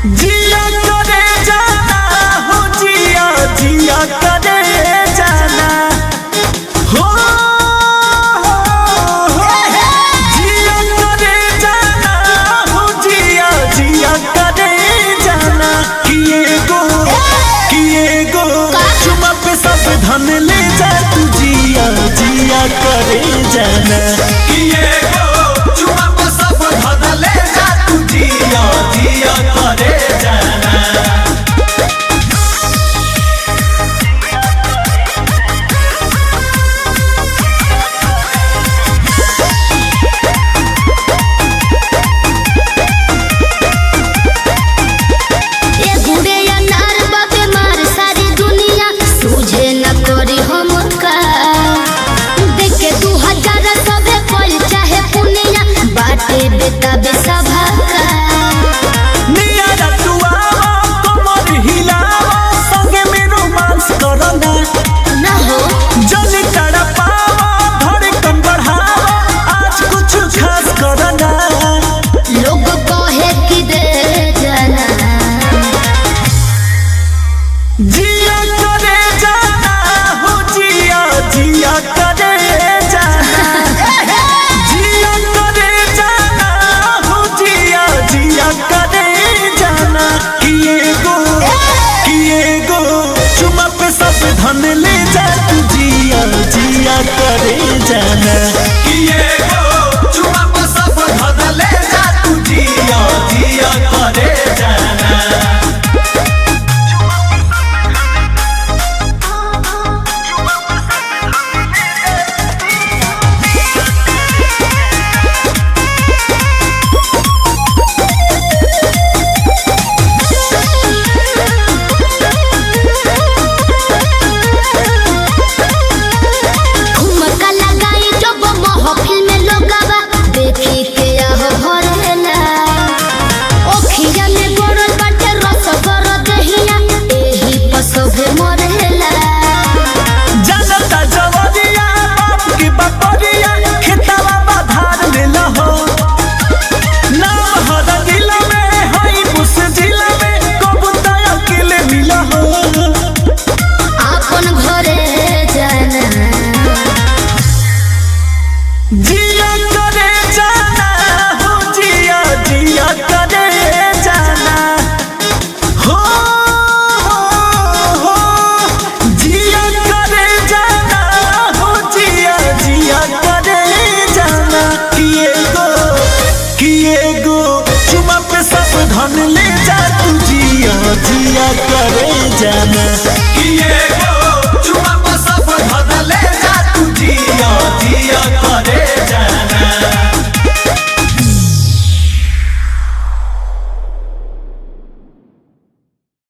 जिया करे जाना हो जिया जिया करे जाना हो, हो, हो। जिया करे जाना हो जिया जिया करे जाना किए गो चुमा पे सब धन ले जा तू जिया जिया करे जाना किए गो चुमा पे सब धन ले जा तू जिया जिया करे जाना। ए गुड़े अनार बाबे मार सारी दुनिया सूझे न करी हम का देखे 2000 सबे पल चाहे पुनिया बाटे बेटा बेसभा का। नियारा तू आवा, कमर हिलावा, संगे में रोमांस करना। न हो जल तड़पावा, धड़कन बढ़ावा, आज कुछ खास करना। लोग कहे कि दे जाना। जिया करे जाना हो जिया जिया करे जाना। जिया करे जाना हो जिया जिया करे जाना। किए गो चुमा पे सब धन ले जा तू जिया जिया करे जाना। किए गो चुमा पे सब धन ले जा तू जिया जिया करे जाना। ठुमका लगाई जब महफिल में लोगवा देखी के आह भरेला। ओखिया में गड़ल बाटे रस गर दहिया एही पसभे मरेला। जनता जवरिया बाप की बपरिया खेतवा बाधार लेला हो। नाम हर दिल में हई मुस जिला में कबूतर अकेले मिला हो। आपन घरे जाना। जिया करे जाना हो जिया जिया करे जाना हो, हो, हो। जिया करे जाना हो जिया जिया करे जाना। किए गो चुमा पे सब धन ले जा तू जिया जिया करे जाना। किए